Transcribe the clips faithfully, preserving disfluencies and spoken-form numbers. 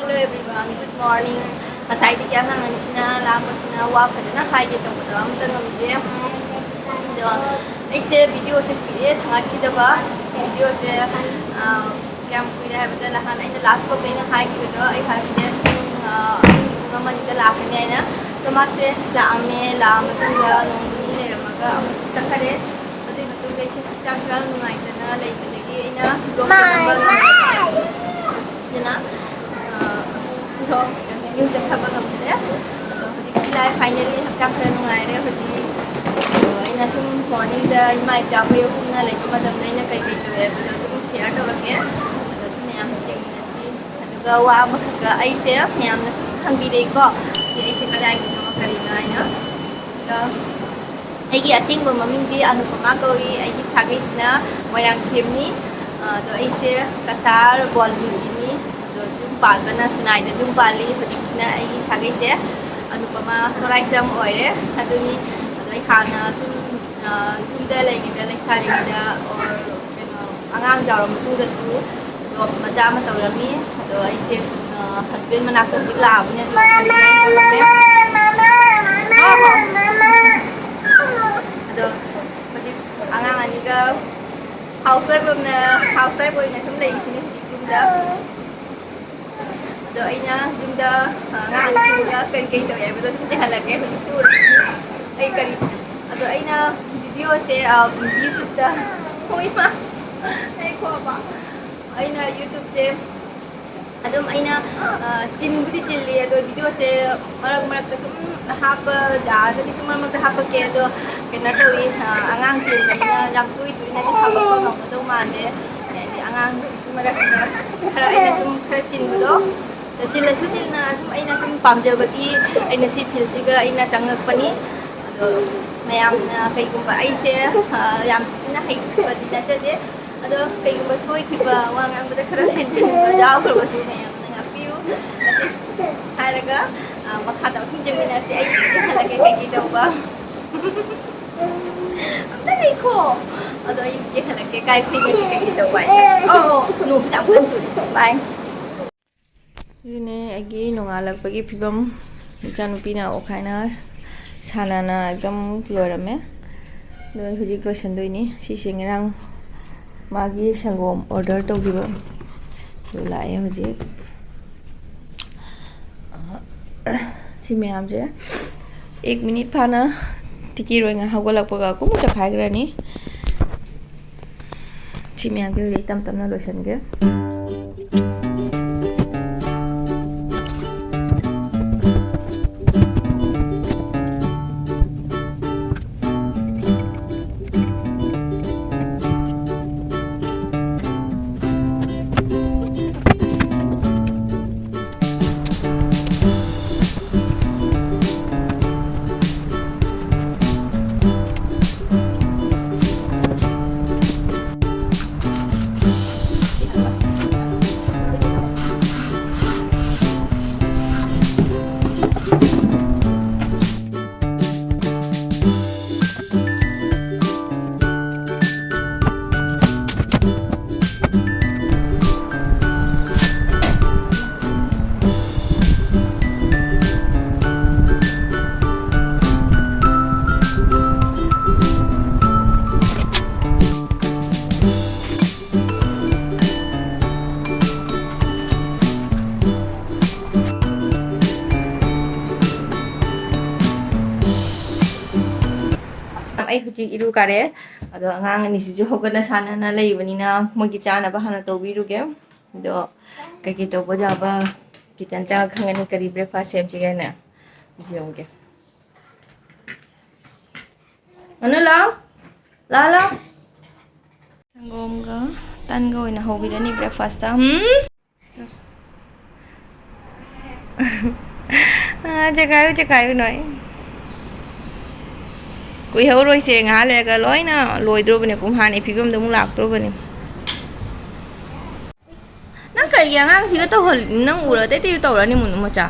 Hello everyone, good morning. ꯉꯁꯥꯏꯗꯒꯤ ꯑꯉꯥꯡ ꯑꯅꯤꯁꯤꯅ ꯂꯥꯡꯕꯁꯤꯅ ꯋꯥ ꯐꯖꯅ ꯍꯥꯏꯒꯦ ꯇꯧꯕꯗꯣ ꯑꯝꯇ ꯉꯝꯗꯦ꯫ ꯑꯗꯣ ꯑꯩꯁꯦ ꯚꯤꯗꯤꯑꯣꯁꯦ ꯀꯨꯏꯔꯦ ꯊꯥꯒꯠꯈꯤꯗꯕ꯫ ꯚꯤꯗꯤꯑꯣꯁꯦ, ꯑ, ꯀꯌꯥꯝ ꯀꯨꯏꯔꯦ ꯍꯥꯏꯕꯗ, ꯅꯍꯥꯟ ꯑꯩꯅ ꯂꯥꯁ ꯚ꯭ꯂꯣꯛꯇ ꯑꯩꯅ ꯍꯥꯏꯈꯤꯕꯗꯣ, ꯑꯩ ꯍꯥꯏꯕꯁꯦ ꯄꯨꯡ, ꯑ, ꯑꯅꯤ, ꯄꯨꯡ ꯑꯃ ꯑꯅꯤꯗ ꯂꯥꯛꯀꯅꯤ ꯍꯥꯏꯅ꯫ ꯑꯗꯣ ꯃꯥꯁꯦ ꯂꯥꯛꯑꯝꯃꯦ, ꯂꯥꯛꯑ ꯃꯇꯨꯡꯗ ꯅꯣꯡ ꯅꯤꯅꯤ ꯂꯩꯔꯝꯃꯒ ꯑꯃꯨꯛ ꯆꯠꯈꯔꯦ꯫ ꯑꯗꯨꯒꯤ ꯃꯇꯨꯡꯗ ꯑꯩꯁꯦ ꯍꯛꯆꯥꯡ ꯈꯔ ꯅꯨꯡꯉꯥꯏꯇꯅ ꯂꯩꯕꯗꯒꯤ ꯑꯩꯅ ꯚ꯭ꯂꯣꯛꯁꯦ ꯅꯝꯕ ꯉꯝꯗ꯭ꯔꯦ꯫ ꯑꯗꯨꯅ, ꯑ, ꯚ꯭ꯂꯣꯛ ꯌꯨꯝ ꯆꯠꯊꯕ ꯉꯝꯗ꯭ꯔꯦ꯫ ꯑꯗꯣ ꯍꯧꯖꯤꯛꯇꯤ ꯂꯥꯛꯑꯦ, ꯐꯥꯏꯅꯦꯜꯂꯤ ꯍꯛꯆꯥꯡ ꯈꯔ ꯅꯨꯡꯉꯥꯏꯔꯦ ꯍꯧꯖꯤꯛ꯫ ꯑꯗꯣ ꯑꯩꯅ ꯁꯨꯝ ꯃꯣꯔꯅꯤꯡꯗ ꯏꯃꯥ ꯏꯆꯥ ꯑꯩꯈꯣꯏ ꯑꯍꯨꯝꯅ ꯂꯩꯕ ꯃꯇꯝꯗ ꯑꯩꯅ ꯀꯩꯀꯩ ꯇꯧꯋꯦ ꯍꯥꯏꯕꯗꯣ ꯑꯗꯨꯝ ꯁꯤꯌꯔ ꯇꯧꯔꯛꯀꯦ꯫ ꯑꯗꯣ ꯑꯗꯨꯝ ꯃꯌꯥꯝ ꯌꯦꯡꯃꯤꯟꯅꯁꯤ꯫ ꯑꯗꯨꯒ ꯋꯥ ꯑꯃꯈꯛꯀ, ꯑꯩꯁꯦ ꯃꯌꯥꯝꯅ ꯁꯨꯝ ꯍꯪꯕꯤꯔꯛꯏꯀꯣ, ꯁꯤ ꯑꯩꯁꯦ ꯀꯗꯥꯏꯗꯒꯤꯅꯣ ꯀꯔꯤꯅꯣ ꯍꯥꯏꯅ꯫ ꯑꯗꯨꯒ ꯑꯩꯒꯤ ꯑꯁꯦꯡꯕ ꯃꯃꯤꯡꯗꯤ ꯑꯅꯨꯄꯃꯥ ꯀꯧꯏ꯫ ꯑꯩꯒꯤ ꯁꯥꯒꯩꯁꯤꯅ ꯃꯣꯏꯔꯥꯡꯊꯦꯝꯅꯤ꯫ ꯑꯗꯣ ꯑꯩꯁꯦ ꯀꯁꯥꯔ ꯕꯣꯜꯃꯤꯒꯤꯅꯤ꯫ ꯑꯗꯣ ꯌꯨꯝ ꯄꯥꯟꯕꯅ ꯁꯤꯅꯥꯏꯗ ꯌꯨꯝ ꯄꯥꯜꯂꯤ꯫ ꯍꯧꯖꯤꯛꯁꯤꯅ ꯑꯩꯒꯤ ꯁꯥꯒꯩꯁꯦ ꯑꯅꯨꯄꯃꯥ ꯁꯣꯔꯥꯏꯁꯝ ꯑꯣꯏꯔꯦ꯫ ꯑꯗꯨꯅꯤ꯫ ꯑꯗꯣ ꯑꯩ ꯍꯥꯟꯅ ꯁꯨꯝ, ꯑ, ꯌꯨꯝꯗ ꯂꯩꯔꯤꯉꯩꯗ, ꯂꯩꯁꯥꯔꯤꯉꯩꯗ, or ꯀꯩꯅꯣ, ꯑꯉꯥꯡ ꯆꯥꯎꯔ ꯃꯇꯨꯡꯗꯁꯨ ꯖꯣꯕ ꯃꯆꯥ ꯑꯃ ꯇꯧꯔꯝꯃꯤ꯫ ꯑꯗꯣ ꯑꯩꯁꯦ, ꯑ, ꯍꯁꯕꯦꯟ ꯃꯅꯥꯛꯇ ꯍꯧꯖꯤꯛ ꯂꯥꯛꯑꯕꯅꯤꯅ ꯖꯣꯕ ꯔꯤꯖꯥꯏꯟ ꯇꯧꯔꯝꯃꯦ꯫ ꯍꯣ, ꯍꯣ꯫ ꯑꯗꯣ ꯍꯧꯖꯤꯛ ꯑꯉꯥꯡ ꯑꯅꯤꯒ ꯍꯥꯎꯁ ꯋꯥꯏꯐ ꯑꯣꯏꯅ, ꯍꯥꯎꯁ ꯋꯥꯏꯐ ꯑꯣꯏꯅ ꯁꯨꯝ ꯂꯩꯔꯤꯁꯤꯅꯤ ꯍꯧꯖꯤꯛ ꯌꯨꯝꯗ꯫ ꯑꯗꯣ ꯑꯩꯅ ꯌꯨꯝꯗ, ꯑ, ꯑꯉꯥꯡ ꯑꯅꯤ ꯁꯨꯔꯒ ꯀꯔꯤ ꯀꯔꯤ ꯇꯧꯋꯦ ꯍꯥꯏꯕꯗꯣ ꯑꯗꯨꯝ ꯌꯦꯡꯍꯜꯂꯛꯀꯦ꯫ ꯍꯧꯖꯤꯛꯁꯨ ꯑꯩ ꯀꯔꯤ, ꯑꯗꯣ ꯑꯩꯅ ꯚꯤꯗꯤꯑꯣꯁꯦ, ꯑ, ꯌꯨꯇ꯭ꯌꯨꯕꯇ, ꯍꯣꯏ ꯏꯃꯥ, ꯑꯩ ꯈꯣꯕ꯫ ꯑꯩꯅ ꯌꯨꯇ꯭ꯌꯨꯕꯁꯦ ꯑꯗꯨꯝ ꯑꯩꯅ, ꯑ, ꯆꯤꯟꯕꯨꯗꯤ ꯆꯤꯜꯂꯤ, ꯑꯗꯣ ꯚꯤꯗꯤꯑꯣꯁꯦ ꯃꯔꯛ ꯃꯔꯛꯇ ꯁꯨꯝ ꯍꯥꯞꯄ ꯌꯥꯔꯒꯗꯤ ꯁꯨꯝ ꯃꯔꯛ ꯃꯔꯛꯇ ꯍꯥꯞꯄꯛꯀꯦ꯫ ꯑꯗꯣ ꯀꯩꯅꯣ ꯇꯧꯏ, ꯑ, ꯑꯉꯥꯡ ꯆꯦꯟꯕꯅꯤꯅ ꯌꯥꯝ ꯇꯣꯏ ꯇꯣꯏꯅꯗꯤ ꯍꯥꯞꯄꯛꯄ ꯉꯝꯒꯗꯧ ꯃꯥꯟꯗꯦ꯫ ꯍꯥꯏꯗꯤ ꯑꯉꯥꯡꯁꯤꯡꯒꯤ ꯃꯔꯛꯁꯤꯗ ꯈꯔ ꯑꯩꯅ ꯁꯨꯝ ꯈꯔ ꯆꯤꯟꯕꯗꯣ, ꯑꯗꯣ ꯆꯤꯜꯂꯁꯨ ꯆꯤꯟꯅ ꯁꯨꯝ ꯑꯩꯅ ꯁꯨꯝ ꯄꯥꯝꯖꯕꯒꯤ ꯑꯩꯅ ꯁꯤ ꯐꯤꯜꯁꯤꯒ ꯑꯩꯅ ꯆꯪꯉꯛꯄꯅꯤ꯫ ꯑꯗꯣ ꯃꯌꯥꯝꯅ ꯀꯩꯒꯨꯝꯕ ꯑꯩꯁꯦ, ꯑ, ꯌꯥꯝ ꯊꯤꯅ ꯍꯩꯕꯗꯤ ꯅꯠꯆꯗꯦ꯫ ꯑꯗꯣ ꯀꯩꯒꯨꯝꯕ ꯁꯣꯏꯈꯤꯕ, ꯋꯥ ꯉꯥꯡꯕꯗ ꯈꯔ ꯍꯦꯟꯖꯤꯟꯕ ꯌꯥꯎꯈ꯭ꯔꯕꯁꯨ ꯃꯌꯥꯝꯅ ꯉꯥꯛꯄꯤꯌꯨ꯫ ꯑꯁꯤ ꯍꯥꯏꯔꯒ, ꯑ, ꯃꯈꯥ ꯇꯥꯕ ꯁꯨꯝ ꯌꯦꯡꯃꯤꯟꯅꯁꯤ꯫ ꯑꯩ ꯍꯜꯂꯛꯀꯦ ꯀꯩꯀꯩ ꯇꯧꯕ꯫ ꯑꯝꯇ ꯂꯩꯈꯣ꯫ ꯑꯗꯣ ꯑꯩ ꯍꯜꯂꯛꯀꯦ ꯀꯥꯏ ꯈꯨꯏꯒꯅꯤ ꯀꯩꯀꯩ ꯇꯧꯕ ꯍꯥꯏꯁꯦ꯫ ꯑꯣ, ꯑꯣ, ꯅꯣꯡꯁꯦ ꯌꯥꯝ ꯀꯟꯅ ꯆꯨꯔꯦ꯫ ꯕꯥꯏ꯫ ꯁꯤꯅꯦ ꯑꯩꯒꯤ ꯅꯣꯡꯉꯥꯜꯂꯛꯄꯒꯤ ꯐꯤꯕꯝ꯫ ꯏꯆꯥꯅꯨꯄꯤꯅ ꯑꯣꯈꯥꯏꯅ ꯁꯥꯟꯅꯅ ꯑꯦꯛꯗꯝ ꯂꯣꯏꯔꯝꯃꯦ꯫ ꯑꯗꯣ ꯑꯩ ꯍꯧꯖꯤꯛ ꯂꯣꯏꯁꯟꯗꯣꯏꯅꯤ꯫ ꯁꯤꯁꯦ ꯉꯔꯥꯡ ꯃꯥꯒꯤ ꯁꯪꯒꯣꯝ ꯑꯣꯔꯗꯔ ꯇꯧꯈꯤꯕ꯫ ꯑꯗꯨ ꯂꯥꯛꯑꯦ ꯍꯧꯖꯤꯛ꯫ ꯁꯤ ꯃꯌꯥꯝꯁꯦ ꯑꯦꯛ ꯃꯤꯅꯤꯠ ꯐꯥꯅ ꯇꯤꯀꯤ ꯔꯣꯏ ꯉꯥ ꯍꯧꯒꯠꯂꯛꯄꯒ ꯀꯨꯝ ꯆꯈꯥꯏꯈ꯭ꯔꯅꯤ꯫ ꯁꯤ ꯃꯌꯥꯝꯁꯦ ꯍꯧꯖꯤꯛ ꯇꯞ ꯇꯞꯅ ꯂꯣꯏꯁꯤꯟꯒꯦ꯫ ꯑꯩ ꯍꯧꯖꯤꯛ ꯏꯔꯨ ꯀꯥꯔꯦ꯫ ꯑꯗꯣ ꯑꯉꯥꯡ ꯑꯅꯤꯁꯤꯁꯨ ꯍꯧꯒꯠꯅ ꯁꯥꯟꯅꯅ ꯂꯩꯕꯅꯤꯅ ꯃꯣꯏꯒꯤ ꯆꯥꯅꯕ ꯍꯥꯟꯅ ꯇꯧꯕꯤꯔꯨꯒꯦ꯫ ꯑꯗꯣ ꯀꯩꯀꯩ ꯇꯧꯕ ꯌꯥꯕ ꯀꯤꯆꯟ ꯆꯪꯉ ꯈꯪꯒꯅꯤ ꯀꯔꯤ ꯕ꯭ꯔꯦꯛꯐꯥꯁ ꯁꯦꯝꯁꯤꯒꯦꯅ꯫ ꯌꯦꯡꯉꯨꯒꯦ꯫ ꯃꯅꯨ ꯂꯥꯎ꯫ ꯂꯥꯎ, ꯂꯥꯎ꯫ ꯁꯪꯒꯣꯝꯒ ꯇꯟꯒ ꯑꯣꯏꯅ ꯍꯧꯕꯤꯔꯅꯤ ꯕ꯭ꯔꯦꯛꯐꯥꯁꯇ꯫ ꯎꯝ? ꯑꯥ, ꯆꯦꯈꯥꯏꯌꯨ, ꯆꯦꯈꯥꯏꯌꯨ ꯅꯣꯏ꯫ ꯀꯨꯏꯍꯧꯔꯣꯏꯁꯦ, ꯉꯥꯏꯍꯥꯛ ꯂꯩꯔꯒ ꯂꯣꯏꯅ ꯂꯣꯏꯗ꯭ꯔꯣꯕꯅꯦ, ꯀꯨꯝ ꯍꯥꯟꯅꯩ ꯐꯤꯕꯝꯗ ꯑꯃꯨꯛ ꯂꯥꯛꯇ꯭ꯔꯣꯕꯅꯦ꯫ ꯅꯪ ꯀꯩꯒꯤ ꯑꯉꯥꯡꯁꯤꯒ ꯇꯧꯍꯜ-, ꯅꯪ ꯎꯔ ꯑꯇꯩ ꯑꯇꯩꯁꯨ ꯇꯧꯔꯅꯤ, ꯃꯨꯅꯨ ꯃꯆꯥ꯫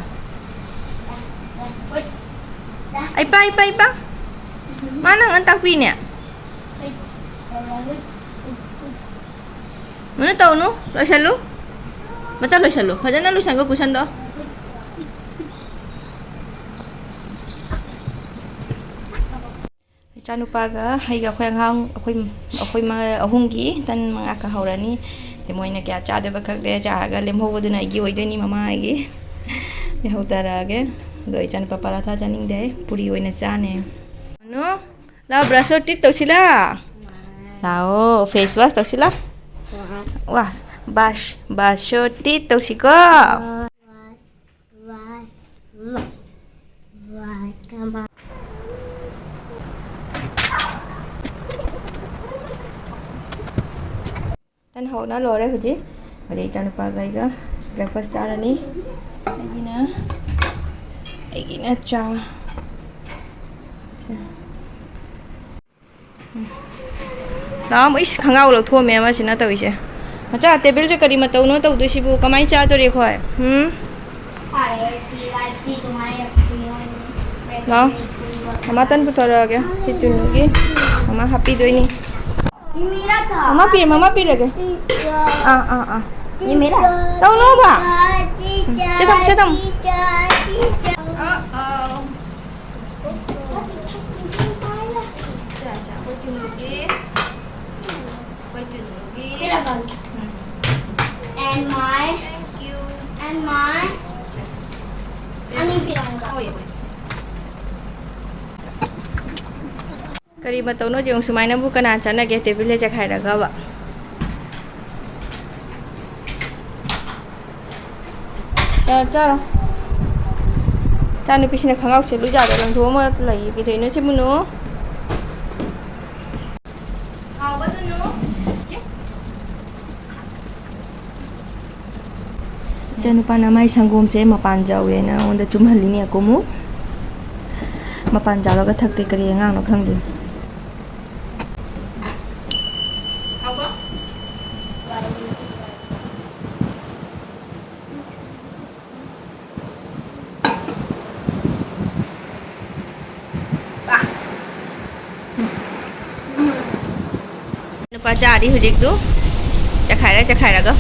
ꯑꯩ ꯄꯥ, ꯑꯩ ꯄꯥ, ꯑꯩ ꯄꯥ꯫ ꯃꯥ ꯅꯪ ꯇꯥꯛꯄꯤꯅꯦ꯫ ꯃꯨꯅꯨ ꯇꯧꯅꯨ, ꯂꯣꯏꯁꯜꯂꯨ꯫ ꯃꯆꯥ ꯂꯣꯏꯁꯜꯂꯨ, ꯐꯖꯅ ꯂꯣꯏꯁꯟꯒꯣ ꯀꯨꯁꯟꯗꯣ꯫ ꯏꯆꯥꯅꯨꯄꯥꯒ ꯑꯩꯒ, ꯑꯩꯈꯣꯏ ꯑꯉꯥꯡ, ꯑꯩꯈꯣꯏ, ꯑꯩꯈꯣꯏ ꯃ-, ꯑꯍꯨꯝꯒꯤ ꯇꯟ ꯃꯉꯥ ꯀꯛꯍꯧꯔꯅꯤ꯫ ꯑꯗꯩ ꯃꯣꯏꯅ ꯀꯌꯥ ꯆꯥꯗꯣꯏꯕ ꯈꯪꯗꯦ, ꯆꯥꯔꯒ ꯂꯦꯝꯍꯧꯕꯗꯨꯅ ꯑꯩꯒꯤ ꯑꯣꯏꯗꯣꯏꯅꯤ, ꯃꯃꯥ ꯑꯩꯒꯤ꯫ ꯂꯩꯍꯧꯗꯔꯛꯑꯒꯦ꯫ ꯑꯗꯣ ꯏꯆꯥꯅꯨꯄꯥ ꯄꯔꯥꯊꯥ ꯆꯥꯅꯤꯡꯗꯦ, ꯄꯨꯔꯤ ꯑꯣꯏꯅ ꯆꯥꯅꯦ꯫ ꯑꯅꯨ, ꯂꯥꯎ, ꯕ꯭ꯔꯁ ꯑꯣ ꯇꯤꯠ ꯇꯧꯁꯤ ꯂꯥ꯫ ꯂꯥꯛꯑꯣ, ꯐꯦꯁ ꯋꯥꯁ ꯇꯧꯁꯤ ꯂꯥ꯫ ꯋꯥꯁ, ꯕꯥꯁ, ꯕꯥꯁ ꯑꯣ ꯇꯤꯠ ꯇꯧꯁꯤꯀꯣ꯫ ꯇꯟ ꯍꯧꯅ ꯂꯣꯏꯔꯦ ꯍꯧꯖꯤꯛ꯫ ꯍꯧꯖꯤꯛ ꯏꯆꯥꯅꯨꯄꯥꯒ ꯑꯩꯒ ꯕ꯭ꯔꯦꯛꯐꯥꯁ ꯆꯥꯔꯅꯤ꯫ ꯑꯩꯒꯤꯅ, ꯑꯩꯒꯤꯅ ꯆꯥ꯫ ꯆꯥ꯫ ꯎꯝ꯫ ꯂꯥꯛꯑꯣ, ꯏꯁ, ꯈꯪꯒꯥꯎ ꯂꯧꯊꯣꯛꯑꯝꯃꯦ ꯑꯃꯁꯤꯅ ꯇꯧꯔꯤꯁꯦ꯫ ꯃꯆꯥ, ꯇꯦꯕꯜꯁꯦ ꯀꯔꯤ ꯃꯇꯧꯅꯣ ꯇꯧꯗꯣꯏꯁꯤꯕꯨ? ꯀꯃꯥꯏꯅ ꯆꯥꯗꯣꯔꯤ ꯑꯩꯈꯣꯏ? ꯎꯝ? ꯂꯥꯛꯑꯣ꯫ ꯃꯃꯥ ꯇꯟ ꯄꯨꯊꯣꯔꯛꯑꯒꯦ꯫ ꯁꯤ ꯆꯨꯅꯨꯒꯤ ꯃꯃꯥ ꯍꯥꯞꯄꯤꯗꯣꯏꯅꯤ꯫ ꯃꯃꯥ ꯄꯤꯔꯦ, ꯃꯃꯥ ꯄꯤꯔꯒꯦ꯫ ꯑꯥ, ꯑꯥ, ꯑꯥ꯫ ꯇꯧꯅꯣꯕ꯫ ꯁꯦ ꯊꯝꯃꯨ, ꯁꯦ ꯊꯝꯃꯨ꯫ ꯑꯩꯈꯣꯏ ꯆꯨꯅꯨꯒꯤ꯫ ꯑꯩꯈꯣꯏ ꯆꯨꯅꯨꯒꯤ꯫ ꯎꯝ꯫ And my, thank you, and my, ꯑꯅꯤ ꯄꯤꯔꯛꯑꯣ꯫ ꯍꯣꯏ, ꯍꯣꯏ꯫ ꯀꯔꯤ ꯃꯇꯧꯅꯣ ꯌꯦꯡꯉꯨ, ꯁꯨꯃꯥꯏꯅꯕꯨ ꯀꯅꯥ ꯆꯠꯅꯒꯦ ꯇꯦꯕꯜ ꯍꯦꯛ ꯆꯈꯥꯏꯔꯒꯕ? ꯆꯥꯔꯣ, ꯆꯥꯔꯣ꯫ ꯏꯆꯥꯅꯨꯄꯤꯁꯤꯅ ꯈꯪꯒꯥꯎ ꯁꯦꯠꯂꯨ ꯌꯥꯗ ꯂꯪꯊꯣꯛꯑꯝꯃ ꯂꯩꯌꯦ꯫ ꯀꯩꯗꯧꯔꯤꯅꯣ ꯁꯤꯕꯨꯅꯣ? ꯍꯥꯎꯕꯗꯨꯅꯣ? ꯏꯆꯥꯅꯨꯄꯥꯅ ꯃꯥꯏ ꯁꯪꯒꯣꯝꯁꯦ ꯃꯄꯥꯟ ꯆꯥꯎꯋꯦꯅ ꯑꯩꯉꯣꯟꯗ ꯆꯨꯝꯍꯜꯂꯤꯅꯦ ꯑꯀꯨꯃꯨ꯫ ꯃꯄꯥꯟ ꯆꯥꯎꯔꯒ ꯊꯛꯇꯦ, ꯀꯔꯤ ꯑꯉꯥꯡꯅꯣ ꯈꯪꯗꯦ꯫ ꯅꯨꯄꯥ ꯆꯥꯔꯤ ꯍꯧꯖꯤꯛꯇꯨ꯫ ꯆꯈꯥꯏꯔ ꯆꯈꯥꯏꯔꯒ꯫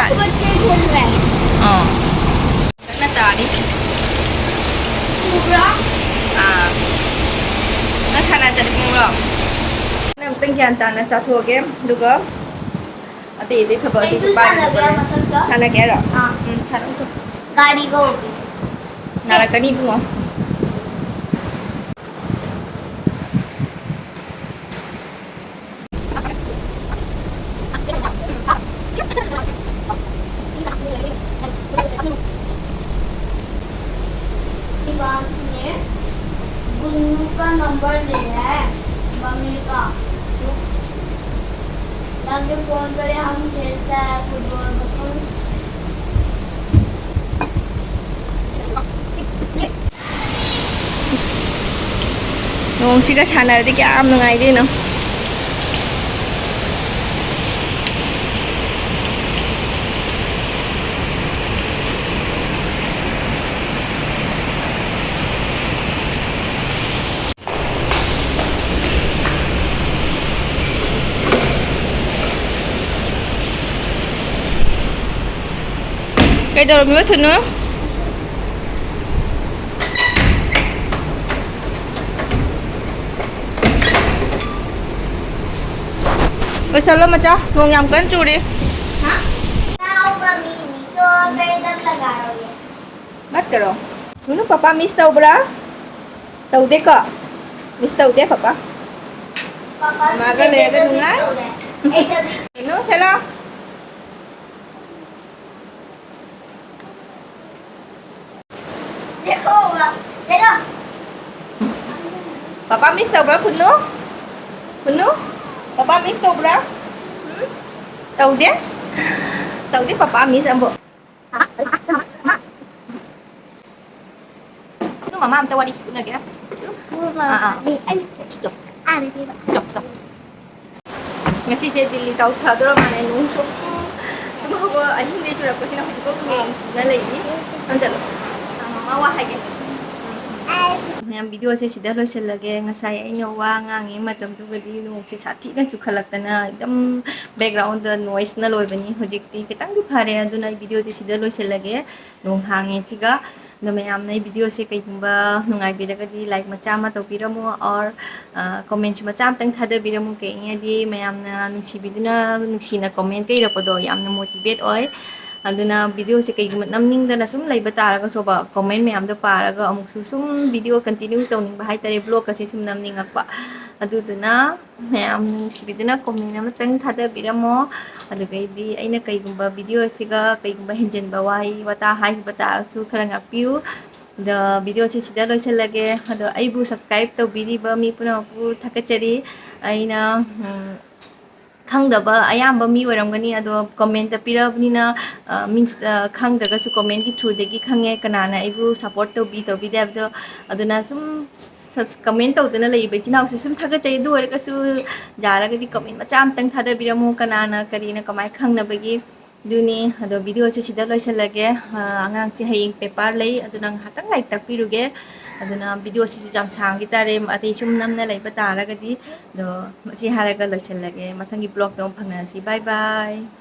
ꯑꯥ꯫ ꯀꯟꯅ ꯇꯥꯔꯤ꯫ ꯎꯕ꯭ꯔꯥ? ꯑꯥ꯫ ꯅꯪ ꯁꯥꯟꯅ ꯆꯠꯅꯤꯡꯕ꯭ꯔꯣ? ꯅꯪ ꯑꯝꯇꯪ ꯒ꯭ꯌꯥꯟ ꯇꯥꯅ ꯆꯥꯊꯣꯛꯑꯒꯦ, ꯑꯗꯨꯒ ꯑꯇꯩ ꯑꯇꯩ ꯊꯕꯛ ꯑꯇꯩꯁꯨ ꯑꯇꯩꯁꯨ ꯄꯥꯏꯒꯦ꯫ ꯁꯥꯟꯅꯒꯦ ꯃꯊꯛꯇ꯫ ꯁꯥꯟꯅꯒꯦ ꯍꯥꯏꯔꯣ? ꯑꯥ꯫ ꯎꯝ, ꯁꯥꯟꯅꯧ ꯆꯣ꯫ ꯒꯥꯔꯤꯒ ꯎꯕꯤ꯫ ꯅꯥꯔꯛꯀꯅꯤ ꯏꯕꯨꯡꯉꯣ꯫ शिवांश ने गुन्नू का नंबर ले है, मम्मी का। ताकि फोन करे, हम खेलता है फुटबॉल। ꯅꯣꯡꯁꯤꯒ ꯁꯥꯟꯅꯔꯗꯤ ꯀꯌꯥꯝ ꯅꯨꯡꯉꯥꯏꯗꯣꯏꯅꯣ꯫ ꯀꯩꯗꯧꯔꯝꯃꯤꯕ ꯊꯨꯅꯨ? ꯂꯣꯏꯁꯜꯂꯣ ꯃꯆꯥ, ꯅꯣꯡ ꯌꯥꯝ ꯀꯟꯅ ꯆꯨꯔꯤ꯫ हाँ? मैं आऊँगा, मैं नहीं, तो मैं इधर लगा रहा हूँ ये। ꯃꯠ ꯀꯔꯣ? ꯅꯨꯅꯨ, ꯄꯄꯥ ꯃꯤꯁ ꯇꯧꯕ꯭ꯔꯥ? ꯇꯧꯗꯦꯀꯣ? ꯃꯤꯁ ꯇꯧꯗꯦ ꯄꯄꯥ? पापा ꯃꯥꯒ ꯂꯩꯔꯒ ꯅꯨꯡꯉꯥꯏ? ꯅꯨꯅꯨ, ꯆꯠꯂꯣ꯫ देखो, देखो। ꯄꯄꯥ ꯃꯤꯁ ꯇꯧꯕ꯭ꯔꯥ, ꯐꯨꯟꯅꯨ? ꯐꯨꯟꯅꯨ? ꯄꯄꯥ ꯃꯤꯁ ꯇꯧꯕ꯭ꯔꯥ? ꯎꯝ? ꯇꯧꯗꯦ? ꯇꯧꯗꯦ ꯄꯄꯥ ꯃꯤꯁ ꯑꯝꯕꯨ꯫ ꯑꯗꯨ ꯃꯃꯥ ꯑꯝꯇ ꯋꯥꯔꯤ ꯁꯨꯅꯒꯦ꯫ ꯑꯥ, ꯑꯥ꯫ ꯑꯩ ꯆꯣ꯫ ꯑꯥꯗ ꯆꯦꯕ꯫ ꯆꯣ, ꯆꯣ꯫ ꯉꯁꯤꯁꯦ ꯗꯤꯜꯂꯤ ꯇꯥꯎꯊꯗꯧꯔ ꯃꯥꯜꯂꯦ꯫ ꯅꯣꯡ ꯁꯨꯝ ꯇꯨꯝ ꯍꯧꯒꯠ-, ꯑꯍꯤꯡꯗꯩ ꯆꯨꯔꯛꯄꯁꯤꯅ ꯍꯧꯖꯤꯛꯐꯥꯎ ꯉꯦꯡꯗꯅ ꯂꯩꯔꯤ꯫ ꯅꯪ ꯆꯠꯂꯣ꯫ ꯑꯥ, ꯃꯃꯥ ꯋꯥ ꯍꯥꯏꯒꯦ꯫ ꯃꯌꯥꯝ, ꯚꯤꯗꯤꯑꯣꯁꯦ ꯁꯤꯗ ꯂꯣꯏꯁꯤꯜꯂꯒꯦ꯫ ꯉꯁꯥꯏ ꯑꯩꯅ ꯋꯥ ꯉꯥꯡꯉꯤ ꯃꯇꯝꯗꯨꯒꯗꯤ ꯅꯣꯡꯁꯦ ꯁꯥꯊꯤꯅ ꯆꯨꯈꯠꯂꯛꯇꯅ ꯑꯗꯨꯝ background noise ꯅ ꯂꯣꯏꯕꯅꯤ꯫ ꯍꯧꯖꯤꯛꯇꯤ ꯈꯤꯇꯪꯗꯤ ꯐꯔꯦ, ꯑꯗꯨꯅ ꯑꯩ ꯚꯤꯗꯤꯑꯣꯁꯦ ꯁꯤꯗ ꯂꯣꯏꯁꯤꯜꯂꯒꯦ꯫ ꯅꯣꯡ ꯍꯥꯡꯉꯦ ꯁꯤꯒ꯫ ꯑꯗꯣ ꯃꯌꯥꯝꯅ ꯑꯩ ꯚꯤꯗꯤꯑꯣꯁꯦ ꯀꯩꯒꯨꯝꯕ ꯅꯨꯡꯉꯥꯏꯕꯤꯔꯒꯗꯤ like ꯃꯆꯥ ꯑꯃ ꯇꯧꯕꯤꯔꯝꯃꯣ, or comment ꯃꯆꯥ ꯑꯃꯇꯪ ꯊꯥꯗꯕꯤꯔꯝꯃꯨ꯫ ꯀꯩꯒꯤꯅꯣꯗꯤ ꯃꯌꯥꯝꯅ ꯅꯨꯡꯁꯤꯕꯤꯗꯨꯅ ꯅꯨꯡꯁꯤꯅ comment ꯀ ꯏꯔꯛꯄꯗꯣ ꯌꯥꯝꯅ motivate ꯑꯣꯏ꯫ ꯑꯗꯨꯅ ꯚꯤꯗꯤꯑꯣꯁꯦ ꯀꯩꯒꯨꯝꯕ ꯅꯝꯅꯤꯡꯗꯅ ꯁꯨꯝ ꯂꯩꯕ ꯇꯥꯔꯒꯁꯨꯕ, comment ꯃꯌꯥꯝꯗꯣ ꯄꯥꯔꯒ ꯑꯃꯨꯛꯁꯨ ꯁꯨꯝ ꯚꯤꯗꯤꯑꯣ continue ꯇꯧꯅꯤꯡꯕ ꯍꯥꯏꯇꯥꯔꯦ, vlog ꯑꯁꯦ ꯁꯨꯝ ꯅꯝꯅꯤꯡꯉꯛꯄ꯫ ꯑꯗꯨꯗꯨꯅ ꯃꯌꯥꯝ ꯅꯨꯡꯁꯤꯕꯤꯗꯨꯅ comment ꯑꯃꯇꯪ ꯊꯥꯗꯕꯤꯔꯝꯃꯣ꯫ ꯑꯗꯨꯒꯩꯗꯤ ꯑꯩꯅ ꯀꯩꯒꯨꯝꯕ ꯚꯤꯗꯤꯑꯣ ꯑꯁꯤꯒ ꯀꯩꯒꯨꯝꯕ ꯍꯦꯟꯖꯤꯟꯕ ꯋꯥꯍꯩ ꯋꯥꯇꯥ ꯍꯥꯏꯈꯤꯕ ꯇꯥꯔꯒꯁꯨ ꯈꯔ ꯉꯥꯛꯄꯤꯌꯨ꯫ ꯑꯗꯣ ꯚꯤꯗꯤꯑꯣꯁꯦ ꯁꯤꯗ ꯂꯣꯏꯁꯤꯜꯂꯒꯦ꯫ ꯑꯗꯣ ꯑꯩꯕꯨ subscribe ꯇꯧꯕꯤꯔꯤꯕ ꯃꯤ ꯄꯨꯝꯅꯃꯛꯄꯨ ꯊꯥꯒꯠꯆꯔꯤ꯫ ꯑꯩꯅ, ꯎꯝ, ꯈꯪꯗꯕ ꯑꯌꯥꯝꯕ ꯃꯤ ꯑꯣꯏꯔꯝꯒꯅꯤ, ꯑꯗꯣ comment ꯄꯤꯔꯛꯑꯕꯅꯤꯅ, ꯑ, means, ꯑ, ꯈꯪꯗ꯭ꯔꯒꯁꯨ comment ꯀꯤ through ꯗꯒꯤ ꯈꯪꯉꯦ ꯀꯅꯥꯅ ꯑꯩꯕꯨ support ꯇꯧꯕꯤ, ꯇꯧꯕꯤꯗꯦ ꯍꯥꯏꯕꯗꯣ꯫ ꯑꯗꯨꯅ ꯁꯨꯝ ꯁꯁ-, comment ꯇꯧꯗꯅ ꯂꯩꯔꯤꯕ ꯏꯆꯤꯟ ꯏꯅꯥꯎꯁꯨ ꯁꯨꯝ ꯊꯥꯒꯠꯆꯩ꯫ ꯑꯗꯨ ꯑꯣꯏꯔꯒꯁꯨ ꯌꯥꯔꯒꯗꯤ comment ꯃꯆꯥ ꯑꯃꯇꯪ ꯊꯥꯗꯕꯤꯔꯝꯃꯨ, ꯀꯅꯥꯅ ꯀꯔꯤꯅ ꯀꯃꯥꯏꯅ ꯈꯪꯅꯕꯒꯤ꯫ ꯑꯗꯨꯅꯤ꯫ ꯑꯗꯣ ꯚꯤꯗꯤꯑꯣꯁꯦ ꯁꯤꯗ ꯂꯣꯏꯁꯤꯜꯂꯒꯦ꯫ ꯑ, ꯑꯉꯥꯡꯁꯦ ꯍꯌꯦꯡ paper ꯂꯩ, ꯑꯗꯨꯅ ꯉꯥꯏꯍꯥꯛꯇꯪ ꯂꯥꯏꯔꯤꯛ ꯇꯥꯛꯄꯤꯔꯨꯒꯦ꯫ ꯑꯗꯨꯅ ꯚꯤꯗꯤꯑꯣꯁꯤꯁꯨ ꯌꯥꯝ ꯁꯥꯡꯈꯤ ꯇꯥꯔꯦ, ꯑꯇꯩ ꯁꯨꯝ ꯅꯝꯅ ꯂꯩꯕ ꯇꯥꯔꯒꯗꯤ꯫ ꯑꯗꯣ ꯃꯁꯤ ꯍꯥꯏꯔꯒ ꯂꯣꯏꯁꯤꯜꯂꯒꯦ꯫ ꯃꯊꯪꯒꯤ vlog ꯇ ꯑꯃꯨꯛ ꯐꯪꯅꯔꯁꯤ꯫ Bye bye꯫